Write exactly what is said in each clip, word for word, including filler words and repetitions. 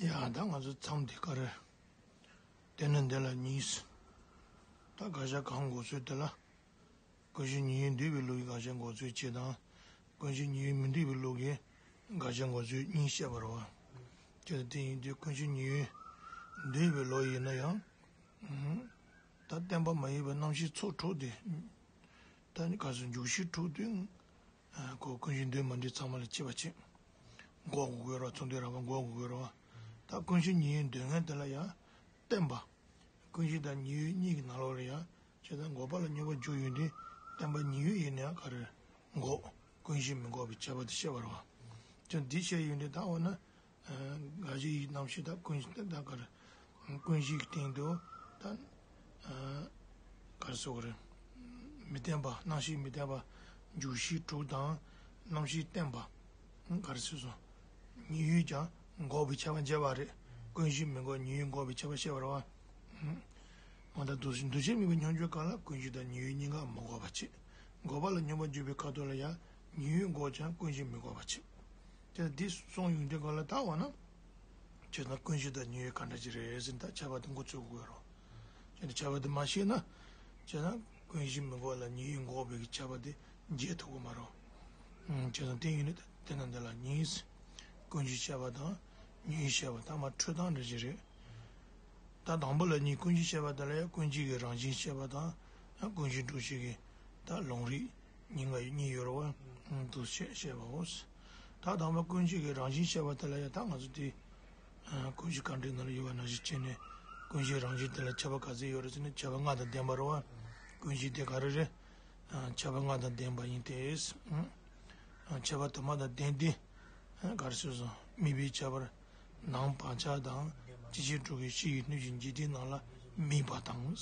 ཡ་ད་ང་ཚོ་མཚམས་འདི་ག་རེ། དེ་ནས་འདི་ལ་གཉིས། ད་དགག་བྱ་གང་འགོད་ཚུལ་དེ་ལ། ཀུན་གཞི་ཉིད་ཡོད་འདུས་པའི་ལུགས་ཀྱི་དགག་བྱ་འགོད་ཚུལ་གཅིག་དང་། ཀུན་གཞི་ཉིད་ཡོད་མི་འདུས་པའི་ལུགས་ཀྱི་དགག་བྱ་འགོད་ཚུལ་གཉིས་བཤད་པ་རེད་བ། དེ་ལ་དེ་ཡིན་དུས་ཀུན་གཞི་ཉིད་ཡོད་འདུས་པའི་ལུགས་ཡིན་ན་ཡང་། ད་བརྟེན་པ་མ་ཡིན་པའི་རྣམ་ཤེས་ཚོགས་དྲུག་དེ། ད་ནི་ག་ཚོད་འཇུག་གཞི་དྲུག་དེ། ཁོ་ཀུན་གཞི་འདུས་མ་འདུས་ཚང་མ་ལ་དཔྱད་པ་བྱེད། འགོག་དགོས་ཀྱི་རེད་བ། ཚུལ་འདུས་རང་དབང་འགོག་དགོས་ཀྱི་རེད་བ། ད་ཀུན་གཞི་ཉིད་ཡོད་འདོད་མཁན་དེ་ལ་ཡང་བརྟེན་པ། ཀུན་གཞི་དང་ཉིད་ཡོད་གཉིས་ཀྱི་ནང་ལོགས་ལ་ཡང་བྱས་ཙང་འགོག་པ་ལ་སྙོམས་པར་འཇུག་ཡོང་དུས་བརྟེན་པ་ཉིད་ཡོད་ཡིན་ན་ཡང་ག་རེ་འགོག་ཀུན་གཞི་མི་འགོག་པའི་ཁྱད་པར་དེ་བཤད་པ་རེད་བ། ཅང་འདི་བཤད་ཡོང་དུས་ད་འོ་ན། དགག་བྱའི་རྣམ་ཤེས་དང་ཀུན་གཞི་དེ་དག་གར། ཀུན་གཞིའི་སྟེང་དུ་ད། ག་རེ་ཟེར་དགོས་རེད། མི་བརྟེན་པ་རྣམ་ཤེས་མི་བརྟེན་པ་འཇུག་གཞི་དྲུག་དང་རྣམ་ཤེས་བརྟེན་པ། ག་རེ་ཟེར་སོང་། ཉིད་ཡོད་ཀྱང་འགོག་པའི་ཁྱད་པར་འབྱེད་པ་རེད། ཀུན་གཞི་མི་འགོག་ཉིད་ཡོད་འགོག་པའི་ཁྱད་པར་བཤད་པ་རེད་བ། མ་ད་འདུ་ཤེས་འདུ་བྱེད་དམིགས་པའི་སྙོམས་འཇུག་སྐབས་ལ་ཀུན་གཞི་དང་ཉིད་ཡོད་གཉིས་ཀ་མི་འགོག་པ་བྱེད། འགོག་པ་ལ་སྙོམས་པར་འཇུག་པའི་ཁ་ཐུག་ལ་ཡང་ཉིད་ཡོད་འགོག་ཀྱང་ཀུན་གཞི་མི་འགོག་པ་བྱེད། དེ་འདི་གསུངས་ཡོང་དུས་ག་ལ་ད་འོ་ན། བྱས་ཙང་ཀུན་གཞི་དང་ཉིད་ཡོད་ག་འདྲ་ཅིག་རེད་ཟེར་ན་ད་ཁྱད་པར་དེ་མགོ་ཚོས་དགོས་རོ། བྱས་ནས་ཁྱད་པར་དེ་མ་ཤེས་ན། བྱས་ཙང་ཀུན་གཞི་མི་འགོག་ལ་ཉིད་ཡོད་འགོག་པའི་ཁྱད་པར་དེ་འབྱེད་ཐུབ་ཀྱི་མ་རེད། བྱས་ཙང་དེ་ཡིན་ན་དེ་ན་འདི་ལ་གཉིས། ཀུན་གཞི་བཤད་པ་དང་ཉིད་ཡོད་བཤད་པ་ད་མ་འཕྲོད་སྟངས་འདྲ་ཅིག་རེད། ད་དང་པོ་ལ་གཉིས། ཀུན་གཞི་བཤད་པ་དེ་ལ་ཡང་ཀུན་གཞི་གི་རང་བཞིན་བཤད་པ་དང་ཀུན་གཞི་སྒྲུབ་བྱེད་ཀྱི་ད་ལུང་རིགས་གཉིས་ཀ་གཉིས་ཡོད་རེད་བ། འདུ་བྱེད་བཤད་པའོ། ད་དང་པོ་ཀུན་གཞི་གི་རང་བཞིན་བཤད་པ་དེ་ལ་ཡང་ད་ང་ཚོ་དེ། ཀུན་གཞི་དཀའ་འགྲེལ་ནང་ལ་ཡོད་པ་ནང་བཞིན་བྱས་ནས་ཀུན་གཞིའི་རང་བཞིན་དེ་ལ་ཁྱད་པར་ག་ཚོད་ཡོད་རེད་ཟེར་ན་ཁྱད་པར་ལྔ་དང་ལྡན་པ་རེད་བ། ཀུན་གཞི་དེ་ག་རེ་རེད། ཁྱད་པར་ལྔ་དང་ལྡན་པ་ཡིན་ཏེ། ཁྱད་པར་དུ་མ་དང་ལྡན་ཏེ། ག་རེ་ཟེར་སོང་། དམིགས་པའི་ཁྱད་པར། ནང་བག་ཆགས་དང་སྐྱེ་མཆེད་དྲུག་གི་ཕྱི་ཡི་སྣོད་ཀྱི་འཇིག་རྟེན་ནང་ལ་དམིགས་པ་དང་།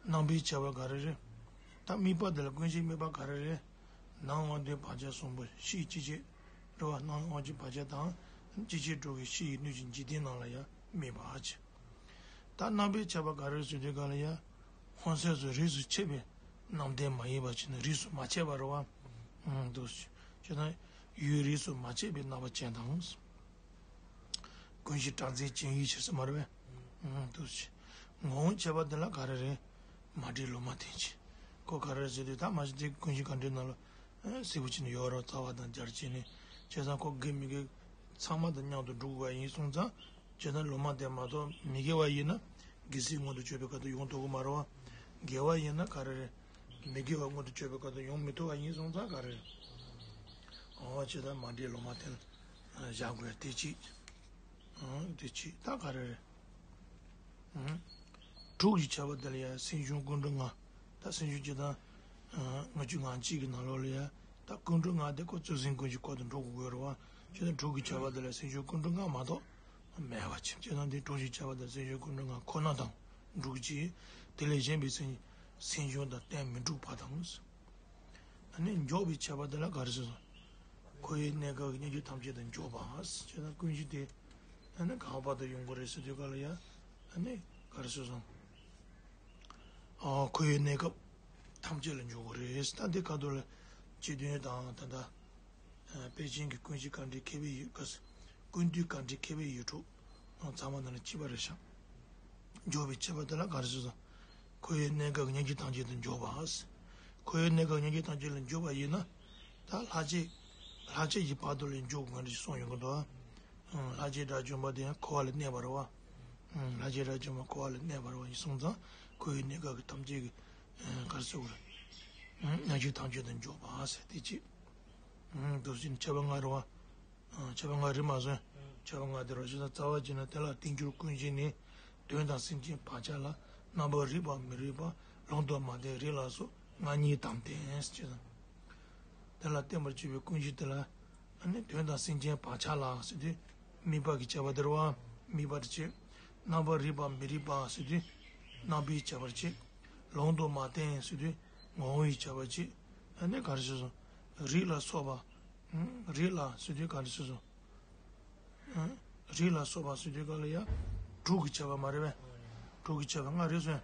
རྣམ་པའི་ཁྱད་པར་ག་རེ་རེད། ད་དམིགས་པ་དེ་ལ་ཀུན་གཞིའི་དམིགས་པ་ག་རེ་རེད། ནང་དབང་དོན་བག་ཆགས་གསུམ་པོ་ཕྱིའི་སྐྱེ་མཆེད། རེད་བ། ནང་དབང་གི་བག་ཆགས་དང་སྐྱེ་མཆེད་དྲུག་གི་ཕྱི་ཡི་སྣོད་ཀྱི་འཇིག་རྟེན་ནང་ལ་ཡང་དམིགས་པ་བྱེད། ད་རྣམ་པའི་ཁྱད་པར་ག་རེ་ཟེར་དུས་ག་ལ་ཡང་། ཧོན་སེལ་སོགས་རིས་སུ་ཆད་པའི་རྣམ་ལྡན་མ་ཡིན་པ་བྱས་ན་རིས་སུ་མ་ཆད་པ་རེད་བ། འདུ་བྱས་ན་ཡུལ་རིས་སུ་མ་ཆད་པའི་རྣམ་པ་ཅན་དང་། ཀུན་གཞི་གྲངས་འཛིན་ཅན་ཡུལ་ཅན་ཟེར་མ་རེད་པས། འདུ་བྱས། ངོ་བོ་ཁྱད་པར་དེ་ལ་ག་རེ་རེད། མ་འདྲེས་ལུང་མ་བསྟན་ཅན། ཁོ་ག་རེ་ཟེར་དུས་ད་མ་གཞི་དེ་ཀུན་གཞི་དཀའ་འགྲེལ་ནང་ལ། གཟིགས་པོ་ཅན་ཡོད་རོགས་རྩ་བ་དང་སྦྱར་བྱས་ནས་བྱས་ཙང་ཁོ་དགེ་མི་དགེ་ཚང་མ་དང་མཉམ་དུ་འགྲོ་དགོས་པ་ཡིན་སོང་ཙང་བྱས་ཙང་ལུང་མ་བསྟན་མ་གཏོགས་མི་དགེ་བ་ཡིན་ན་དགེ་སེལ་མངོན་དུ་གྱུར་པའི་ཁ་ཐུག་ཡོང་ཐུབ་ཀྱི་མ་རེད་བ། དགེ་བ་ཡིན་ན་ག་རེ་རེད། མི་དགེ་བ་མངོན་དུ་གྱུར་པའི་ཁ་ཐུག་ཡོང་མི་ཐུབ་པ་ཡིན་སོང་ཙང་ག་རེ་རེད། འོ་བྱས་ཙང་མ་འདྲེས་ལུང་མ་བསྟན་བཞག་དགོས་དེ་གཅིག་དེ་གཅིག་ད་ག་རེ་རེད། དྲུག་གི་ཁྱད་པར་དེ་ལ་ཡང་སེམས་བྱུང་ཀུན་འགྲོ་ལྔ། ད་སེམས་བྱུང་སྤྱི་དང་། ལྔ་བཅུ་ང་གཅིག་གི་ནང་ལོགས་ལ་ཡང་ད་ཀུན་འགྲོ་ལྔ་དེ་ཁོ་གཙོ་སེམས་ཀུན་གྱི་སྐོར་དུ་འགྲོ་དགོས་རེད་བ། བྱས་ཙང་དྲུག་གི་ཁྱད་པར་དེ་ལ་སེམས་བྱུང་ཀུན་འགྲོ་ལྔ་མ་གཏོགས་མེད་པ་ཅིག་བྱས་ཙང་དེ་དྲུག་གི་ཁྱད་པར་དེ་སེམས་བྱུང་ཀུན་འགྲོ་ལྔ་ཁོ་ན་དང་འགྲུབ་ཀྱི། དེ་ལས་གཞན་པའི་སེམས་སེམས་བྱུང་དང་གཏན་མི་འགྲུབ་པ་དང་། ཨ་ནི་འཇོག་པའི་ཁྱད་པར་དེ་ལ་ག་རེ་ཟེར་སོང་། འཁོར་བའི་གནས་སྐབས་ཀྱི་སྙོམས་འཇུག་ཐམས་ཅད་དུ་འཇོག་པ། བྱས་ན་ཀུན་གཞི་དེ། ཨ་ནི་གང་བར་དུ་ཡོང་གི་རེད་ཟེར་དུས་ག་ལ་ཡ། ཨ་ནི་ག་རེ་ཟེར་སོང་། ཨ་འཁོར་བའི་གནས་སྐབས་ཐམས་ཅད་ལ་འཇོག་གི་རེད། ད་འདི་ག་དུས་ལ་སྤྱི་དོན་དང་ད་ལྟ། དཔེ་ཅན་གྱི་ཀུན་གཞི་དཀའ་འགྲེལ་མཁས་པའི་ཡུལ་ག་ཀུན་བཏུས་དཀའ་འགྲེལ་མཁས་པའི་ཡུལ་དྲུག་ཚང་མ་ནང་ལ་གཅིག་པ་རེད་ཤག་འཇོག་པའི་ཁྱད་པར་དེ་ལ་ག་རེ་ཟེར་སོང་། འཁོར་བའི་གནས་སྐབས་སྙོམས་འཇུག་ཐམས་ཅད་དུ་འཇོག་པ། འཁོར་བའི་གནས་སྐབས་སྙོམས་འཇུག་ཐམས་ཅད་ལ་འཇོག་པ་ཡིན་ན། ད་ལྷག་བཅས། ལྷག་བཅས་ཀྱི་བར་དུ་ལ་འཇོག་དགོས་རེད་གསུངས་ཡོང་གི་འདུག་ལྷག་བཅས་དགྲ་བཅོམ་པ་དེ་ཡང་འཁོར་བ་ལ་གནས་པ་རེད་བ། ལྷག་བཅས་དགྲ་བཅོམ་པ་འཁོར་བ་ལ་གནས་པ་རེད་བ་ཡིན་སོང་ཙང་འཁོར་བའི་གནས་སྐབས་ཀྱི་ཐམས་ཅད་ཀྱི། ག་རེ་ཟེར་དགོས་རེད། སྙོམས་འཇུག་ཐམས་ཅད་དུ་འཇོག་པ་ཟེར་དེ་གཅིག་འདུ་བྱེད་ནི་ཁྱད་པར་ལྔ་རེད་བ། ཁྱད་པར་ལྔ་རེད་མ་སོང་། ཁྱད་པར་ལྔ་དེ་རེད་བ། ཞེ་ན་རྩ་བ་བྱས་ན་དེ་ལ་རྟེན་འབྱུང་ཀུན་གཞི་ནི། དོན་དང་སེམས་ཅན་བག་ཆགས་ལ། རྣམ་པར་རིག་པ་མི་རིག་པ། ལུང་དུ་མ་བསྟན་རིགས་ལ་སོགས། ང་གཉིས་དམ་བརྟེན་ཟེར། དེ་ལ་བརྟེན་པར་བྱེད་པའི་ཀུན་གཞི་དེ་ལ། ཨ་ནི་དོན་དང་སེམས་ཅན་བག་ཆགས་ལ་ཟེར་དུས། དམིགས་པ་གི་ཁྱད་པར་དེ་རེད་བ། དམིགས་པ་དེ་བྱེད། རྣམ་པར་རིག་པ་མི་རིག་པ་ཟེར་དུས། རྣམ་པའི་ཁྱད་པར་བྱེད། ལུང་དུ་མ་བསྟན་ཟེར་དུས། ངོ་བོའི་ཁྱད་པར་བྱེད། ཨ་ནི་ག་རེ་ཟེར་སོང་། རིགས་ལ་སོགས་པ། རིགས་ལ་ཟེར་དུས་ག་རེ་ཟེར་སོང་། རིགས་ལ་སོགས་པ་ཟེར་དུས་ག་ལ་ཡ། དྲུག་གི་ཁྱད་པར་མ་རེད་པས། དྲུག་གི་ཁྱད་པར་ལྔ་རེད་སོང་།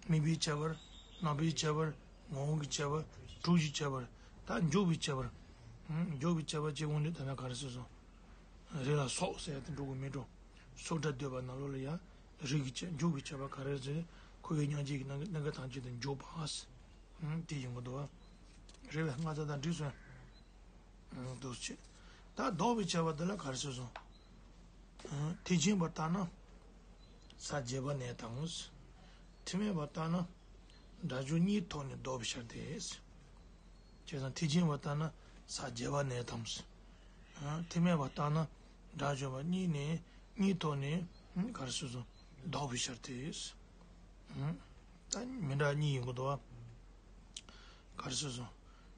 དམིགས་པའི་ཁྱད་པར། རྣམ་པའི་ཁྱད་པར། ངོ་བོ་གི་ཁྱད་པར། དྲུག་གི་ཁྱད་པར། ད་འཇོག་པའི་ཁྱད་པར། འཇོག་པའི་ཁྱད་པར་བྱེད་འོང་དུས་ད་ལྟ་ག་རེ་ཟེར་སོང་། རིགས་ལ་སོགས་ཟེར་ཡ་དེ་འགྲོ་གི་མེད་འགྲོ། སོགས་སྒྲ་སྡུད་པ་ནང་ལོགས་ལ་ཡང་རིགས་ཀྱི་ཆ་འཇུག་པའི་ཁྱད་པར་ག་རེ་ཟེར། ཁོ་བོའི་མཉམ་རྗེས་ཀྱི་རྣམ་རྣམ་ཀ་ཐམས་ཅད་དུ་འཇུག་པ། ཨང་། དེ་ཡིན་དགོས་འདུག་བ། རེད་བས། སྔ་ས་དང་འགྲིག་སོང་། ཨང་། འདུག་སེ་བྱས། ད་ལྡོག་པའི་ཁྱད་པར་དེ་ལ་ག་རེ་ཟེར་སོང་། ཨང་། མཐིལ་ཕྱིན་པ་ལྟར་ན་ས་བརྒྱད་པ་ནས་དང་། མཐིལ་མེད་པ་ལྟར་ན་སྒྲ་སྦྱོར་གཉིས་ཐོག་ནས་ལྡོག་པའི་ཕྱིར་ཏེ། བྱས་ཙང་མཐིལ་ཕྱིན་པ་ལྟར་ན་ས་བརྒྱད་པ་ནས་དང་། ཨང་། མཐིལ་མེད་པ་ལྟར་ན་སྒྲ་སྦྱོར་བ་གཉིས་ནས་གཉིས་ཐོག་ནས། ཨང་། ག་རེ་ཟེར་སོང་། ལྡོག་པའི་ཕྱིར་ཏེ། ཨང་། ད་མི་འདྲ་གཉིས་ཡིན་དགོས་འདུག་བ། ག་རེ་ཟེར་སོང་།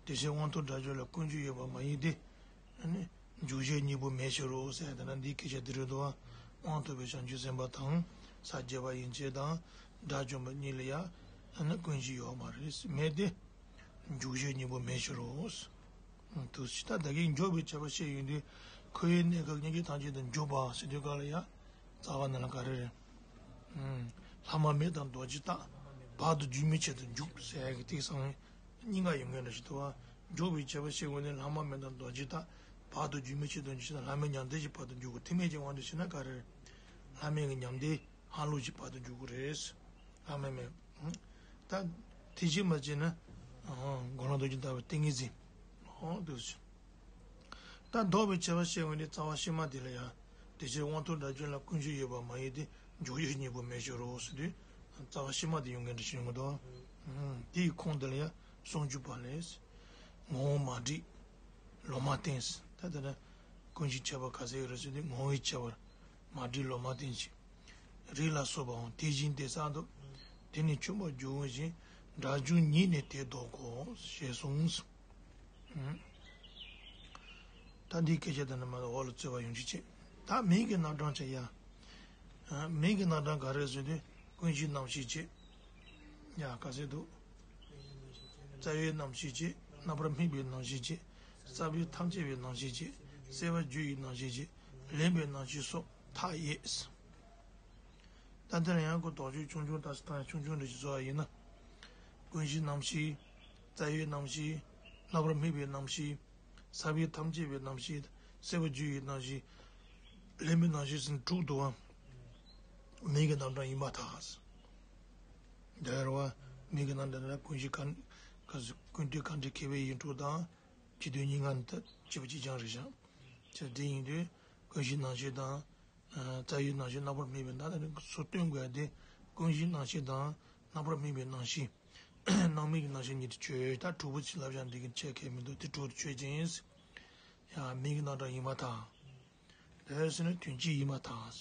དེ་བཞིན་དབང་མཐོ་སྒྲ་སྦྱོར་ལ་ཀུན་རྒྱུ་ཡོད་པ་མ་ཡིན་ཏེ། ཨ་ནི། འཇུག་བྱེད་གཉིས་པོ་མེད་ཕྱིར་རོ་ཟེར་ཡ་དེ་ན་འདིའི་སྐད་ཆ་འདི་རེད་འདུག་བ། དབང་ཐོབ་པའི་བྱང་ཆུབ་སེམས་དཔའ་དང་ས་བརྒྱད་པ་ཡན་ཆད་དང་སྒྲ་སྦྱོར་བ་གཉིས་ལ་ཡང་ཨ་ནི་ཀུན་རྒྱུ་ཡོད་མ་རེད། མེད་དེ། འཇུག་བྱེད་གཉིས་པོ་མེད་ཕྱིར་རོ། དུ་ཞི་ད་ད་གིན་འཇོག་པའི་བྱ་བ་བཤད་ཡོང་དུས་ཁོ་བོའི་གནས་སྐབས་སྙན་བརྒྱུད་ཐམས་ཅད་དུ་འཇུག་པ་ཟེར་དུས་སྐབས་ལ་ཡང་རྩ་བ་ནས་ལ་ག་རེ་རེད། ཨུམ། ལྷག་མ་མེད་དང་རྡོ་རྗེ་རྟགས། བར་དུ་འཇུག་མི་ཆེད་དུ་འཇུག་ཟེར་ཡ་གི་དེ་སང་སྙིང་ག་ཡོང་མཁན་འདྲ་ཞིག་འདུག་བ། འཇོག་པའི་བྱ་བ་བཤད་དགོས་ནས་ལྷག་མ་མེད་དང་རྡོ་རྗེ་རྟགས། བར་དུ་འཇུག་མི་ཆེད་དུ་འཇུག་ན་ལྷག་མེད་ཉམས་ལྡན་གྱི་བར་དུ་འཇུག་དགོས། མཐིལ་མེད་ཀྱི་དབང་དུ་བྱས་ན་ག་རེ་རེད། ལྷག་མེད་ཀྱི་ཉམས་ལྡན་ལྷག་ལུས་ཀྱི་བར་དུ་འཇུག་དགོས་རེད། ལྷག་མེད་མེད། ད་དེ་བཞིན་མ་བྱས་ན། ཨོ། གོ་ལ་རྡོ་རྗེ་ལྟ་བུའི་ཏིང་ངེ་འཛིན། ཨོ་འདུག་སེ། ད་ལྡོག་པའི་བྱ་བ་བཤད་པ་ནི་རྩ་བ་ཕྱི་མ་དེ་ལ་ཡང་། དེ་ཕྱིར་དབང་མཐོ་སྒྲ་སྦྱོར་ལ་ཀུན་རྒྱུ་ཡོད་པ་མ་ཡིན་ཏེ། འཇུག་བྱེད་གཉིས་པོ་མེད་ཕྱིར་རོ་ཟེར་དུས། རྩ་བ་ཕྱི་མ་དེ་ཡོང་མཁན་འདྲ་ཞིག་ཡོང་གི་འདུག་ཨུམ། དེའི་ཁུངས་དེ་ལ་ཡང་སུམ་ཅུ་པ་ལས། ངོ་བོ་མ་འདྲེས། ལོག་མ་བརྟེན། ད་དེ་ན་ཀུན་རྒྱུའི་ཁྱད་པར་ག་ཚད་ཡོད་རེད་ཟེར་དུས་ངོ་བོའི་ཁྱད་པར། མ་འདྲེས་ལོག་མ་བརྟེན་ཅིང་། རིགས་ལ་སོགས་པའང་དེ་བཞིན་ཏེ་གསར་དུ། དེ་ནི་ཆོས་མ་འཇུག་བཞིན། སྒྲ་སྦྱོར་ཉིད་ནི་དེ་ལྡོག་གོ་ཞེས་གསུངས། ཨུམ། ད་འདིའི་སྐད་ཆ་དེ་ནི་མ་འོག་ལ་རྩོད་པ་ཡོང་གི་བྱེད། ད་མིང་གི་རྣམ་གྲངས་བྱས་ཡ། ཨ། མིང་གི་རྣམ་གྲངས་ག་རེ་ཟེར་དུས་ཀུན་གཞིའི་རྣམ་ཤེས་བྱས། ཡ་ག་ཚད་འདུག་རྩ་བའི་རྣམ་ཤེས་བྱས། རྣམ་པར་སྨིན་པའི་རྣམ་ཤེས་བྱས། ས་བོན་ཐམས་ཅད་པའི་རྣམ་ཤེས་བྱས། སྲེད་པ་རྒྱུ་ཡི་རྣམ་ཤེས་བྱས། ལེན་པའི་རྣམ་ཤེས་སོགས་མཐའ་ཡས། ད་འདིར་ཡང་ཁོ་དོགས་གཅོད་ཆུང་ཆུང་དང་སྟངས་ཆུང་ཆུང་འདྲ་ཞིག་བཟོ་བ་ཡིན་ན། ཀུན་གཞིའི་རྣམ་ཤེས། རྩ་བའི་རྣམ་ཤེས། རྣམ་པར་སྨིན་པའི་རྣམ་ཤེས། ས་བོན་ཐམས་ཅད་པའི་རྣམ་ཤེས། སྲེད་པ་རྒྱུ་ཡི་རྣམ་ཤེས། ལེན་པའི་རྣམ་ཤེས་ཟེར་དྲུག་འདུག་བ། མིང་གི་རྣམ་གྲངས་ཡིན་པར་ཐལ། འདི་རེད་བ། མིང་གི་རྣམ་གྲངས་ནི་ཀུན་གཞི་ག་ག་ཀུན་བཏུས་གང་འདྲའི་མཁས་པའི་ཡིན་དྲུག་དང་། སྤྱི་དོན་གཉིས་ཀ་ནི་ད་གཅིག་པ་གཅིག་རྐྱང་རེད་ཤག་བྱས་དེ་ཡིན་དུས་ཀུན་གཞིའི་རྣམ་ཤེས་དང་། རྩ་བའི་རྣམ་ཤེས། རྣམ་པར་སྨིན་པའི་ད་ལྟ་ནི་སུ་སྟོན་དགོས་ཡ་དེ། ཀུན་གཞིའི་རྣམ་ཤེས་དང་རྣམ་པར་སྨིན་པའི་རྣམ་ཤེས། སྣང་མིན་གྱི་རྣམ་ཤེས་གཉིས་དེ་ཆོས། ད་དྲུག་པོ་ཅིག་ལབ་ཀྱང་འགྲིག་གི། ཆེ་ཁེ་མི་འདུག་དེ་དྲུག་དེ་ཆོས་ཅན། ཡང་མིང་གི་རྣམ་གྲངས་ཡིན་པར་ཐལ། དེ་ཟེར་ན་དོན་སྤྱི་ཡིན་པར་ཐལ།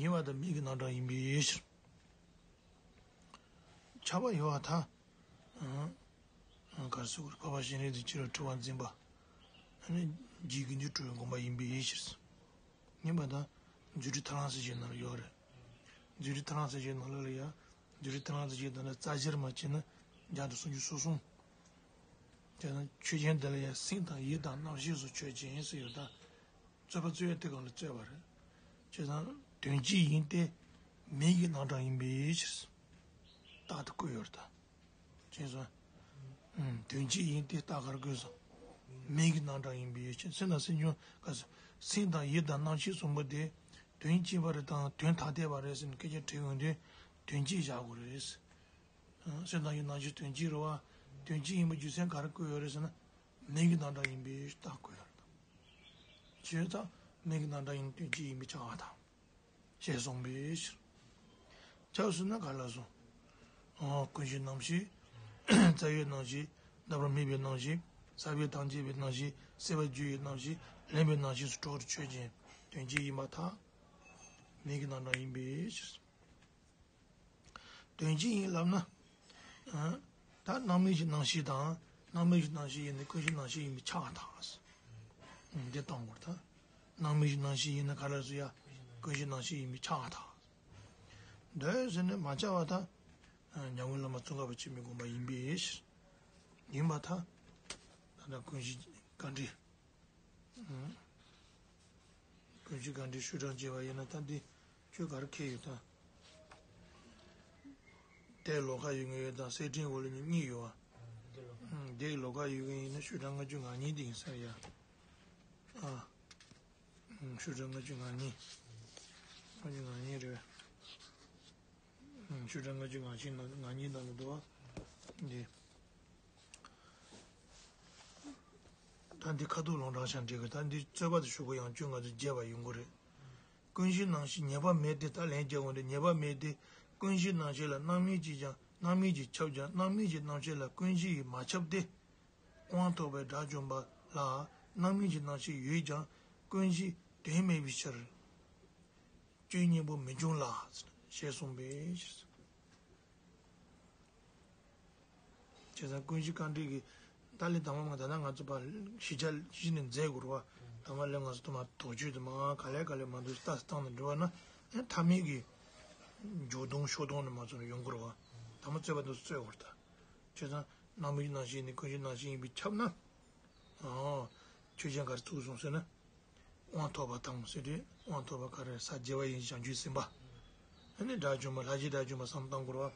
ཡིན་པར་ཐལ། མིང་གི་རྣམ་གྲངས་ཡིན་པའི་ཕྱིར། ཁྱབ་པ་ཡོད་པར་ཐལ། ཨང་། ག་རེ་ཟེར་དགོས་རེད། འཕགས་པ་སྤྱན་རས་གཟིགས་སྤྱི་རབ་ཁྲི་པ་འཛིན་པ། ཨ་ནི་རྗེ་དགེ་འདུན་གྲུབ་པའི་དགོངས་པ་ཡིན་པའི་ཕྱིར། ཡིན་པར་ཐལ། རྫུ་འཕྲུལ་ཐར་ལམ་ཟེར་བྱེད་ནང་ལ་ཡོད་རེད། རྫུ་འཕྲུལ་ཐར་ལམ་ཟེར་བྱེད་ནང་ལ་ལ་ཡ། རྫུ་འཕྲུལ་ཐར་ལམ་ཟེར་བྱེད་ནང་ལ་རྩ་ཆེར་མ་བྱས་ན་བརྒྱ་དང་སུམ་ཅུ་སོ་གསུམ། དེ་ན་ཆོས་ཅན་དེ་ལ་ཡ་སེམས་དང་ཡིད་དང་རྣམ་ཤེས་སོགས་ཆོས་ཅན་ཟེར་ཡོད་ད། རྩོད་པ་རྩོད་ཡ་དེ་གང་ལ་རྩོད་པ་རེད། བྱས་ཙང་དོན་སྤྱི་ཡིན་ཏེ། མིང་གི་རྣམ་གྲངས་ཡིན་པའི་ཕྱིར། རྟགས་དེ་བཀོད་ཡོད་རེད་ད། ཅེས་སོ། ཨུམ། དོན་སྤྱི་ཡིན་ཏེ་རྟགས་ག་རེ་བཀོད་སོང་། མིང་གི་རྣམ་གྲངས་ཡིན་པའི་ཕྱིར། སེམས་དང་སེམས་བྱུང་ག་སེམས་དང་ཡིད་དང་རྣམ་ཤེས་གསུམ་པོ་དེ་དོན་སྤྱི་པ་རེད་དང་དོན་ཐ་དད་པ་རེད་ཟེར་ནས་སྐད་ཆ་དྲིས་ཡོང་དུས་དོན་སྤྱི་བཞག་དགོས་རེད། ཨ། སེམས་དང་ཡིད་རྣམ་ཤེས་དོན་སྤྱི་རེད་བ། དོན་སྤྱི་ཡིན་པའི་རྒྱུ་མཚན་ག་རེ་བཀོད་ཡོད་རེད་ཟེར་ན། མིང་གི་རྣམ་གྲངས་ཡིན་པའི་རྟགས་བཀོད་ཡོད་རེད། བྱས་ཙང་མིང་གི་རྣམ་གྲངས་ཡིན་དོན་སྤྱི་ཡིན་པའི་ཆ་བ་དང་། ཞེས་གསུངས་པའི་ཕྱིར། ཆགས་སོང་ན་ག་ལ་སོང་། ཨོ། ཀུན་གཞིའི་རྣམ་ཤེས། རྩ་བའི་རྣམ་ཤེས། རྣམ་པར་སྨིན་པའི་རྣམ་ཤེས། ས་བོན་ཐམས་ཅད་པའི་རྣམ་ཤེས། སྲེད་པ་རྒྱུ་ཡི་རྣམ་ཤེས། ལེན་པའི་རྣམ་ཤེས་སོགས་དྲུག་དེ་ཆོས་ཅན། དོན་སྤྱི་ཡིན་པར་ཐལ། མིང་གི་རྣམ་གྲངས་ཡིན་པའི་ཕྱིར། དོན་སྤྱི་ཡིན་ལབ་ན། ཨ། ད་སྣང་མིན་གྱི་རྣམ་ཤེས་དང་། སྣང་མིན་གྱི་རྣམ་ཤེས་ཡིན་ན་ཀུན་གཞིའི་རྣམ་ཤེས་ཡིན་པའི་ཆ་བ་དང་། འདི་གཏོང་དགོས་ད། སྣང་མིན་གྱི་རྣམ་ཤེས་ཡིན་ན་ག་ལ་སུ་ཡ། ཀུན་གཞིའི་རྣམ་ཤེས་ཡིན་པའི་ཆ་བ་དང་། འདོད་ཟེར་ནས་མ་བྱ་བ་དང་། ཉམས་མྱོང་བླ་མ་ཙོང་ཁ་པ་ཆེན་པོའི་དགོངས་པ་ཡིན་པའི་ཕྱིར། ཡིན་པར་ཐལ། ད་ལྟ་ཀུན་གཞི་ག་འདྲི། ཀུན་གཞི་ག་འདྲི་ཤུགས་དྲག་བྱས་པ་ཡིན་ན་ད་འདི་ཁྱོད་ག་རེ་ཁེལ་ཡོད་ད། དེ་ལོགས་ཀ་ཡོད་མཁན་ཡོད་དང་གསེར་ཕྲེང་འོག་ལ་གཉིས་ཡོད་བ། དེ་ལོགས་ཀ་ཡོད་མཁན་ཡིན་ན་ཤུགས་དྲག་ལྔ་བཅུ་ང་གཉིས་འདི་ཡིན་ས་ཡ། ཨ། ཤོག་གྲངས་ལྔ་བཅུ་ང་གཉིས། ལྔ་བཅུ་ང་གཉིས་རེད། ཤོག་གྲངས་ལྔ་བཅུ་ང་གཅིག་ནང་ང་གཉིས་ནང་ལ་འདུག་བ། འདི། ད་འདི་ཁ་ཐུག་ལུང་དྲངས་ཤག་འགྲིག་གི། ད་འདི་རྩོད་པ་དང་ཞུ་སྒོ་ཡང་བསྐྱར་ང་ཚོས་བརྗེས་པ་ཡོང་གི་རེད། ཀུན་གཞི་སྣང་ཞེན་ཉེས་པ་མེད་དེ། ད་ལན་རྒྱག་འོང་དུས་ཉེས་པ་མེད་དེ། ཀུན་གཞི་སྣང་ཞེན་ལ་སྣང་མེད་ཀྱིས་ཀྱང་སྣང་མེད་ཀྱིས་ཁྱབ་ཀྱང་སྣང་མེད་ཀྱི་སྣང་ཞེན་ལ་ཀུན་གཞི་ཡིས་མ་ཁྱབ་སྟེ། དབང་ཐོབ་པའི་དགྲ་བཅོམ་པ་ལ་སྣང་མེད་ཀྱི་སྣང་ཞེན་ཡོད་ཀྱང་ཀུན་གཞིའི་དོན་མེད་པའི་ཕྱིར། སྐྱོན་གཉིས་པོ་མི་འབྱུང་ལ། ཞེས་གསུངས་པའི་ཕྱིར། བྱས་ཙང་ཀུན་གཞི་དཀའ་འགྲེལ་གྱི་ད་ལས་དང་པོ་མ་ད་ལྟ་ང་ཚོ་ཕར་གཞི་ཆ་གཞི་ནས་མཛད་དགོས་རེད་བ། དང་པོ་ལས་ང་ཚོ་དུ་མ་དོགས་གཅོད་དུ་མ་ག་ལེ་ག་ལེ་མ་འདུག་ལྟ་སྟངས་ནས་འགྲོ་བ་ན་ཨེ་ཐ་མལ་གྱི་འཇོག་སྟངས་ཤོག་སྟངས་ནས་མ་ཚོ་ནས་ཡོང་དགོས་རེད་བ། དང་པོ་རྩོད་པ་འདུག་རྩོད་དགོས་རེད་ད། བྱས་ཙང་སྣང་མེད་ཀྱི་སྣང་ཞེན་ནི་ཀུན་གཞི་སྣང་ཞེན་ཡིན་པས་ཁྱབ་ན། ཨོ། ཆོས་ཅན་ག་རེ་ཚུགས་སོང་ཟེར་ན། དབང་ཐོབ་པ་དང་ཟེར་དུས་དབང་ཐོབ་པ་ག་རེ་ས་རྒྱས་པ་ཡིན་བྱང་ཆུབ་སེམས་དཔའ། ཨ་ནི་དགྲ་བཅོམ་པ་ལྷ་རྗེ་དགྲ་བཅོམ་པ་བསམ་བློ་བཏང་དགོས་རེད་བ།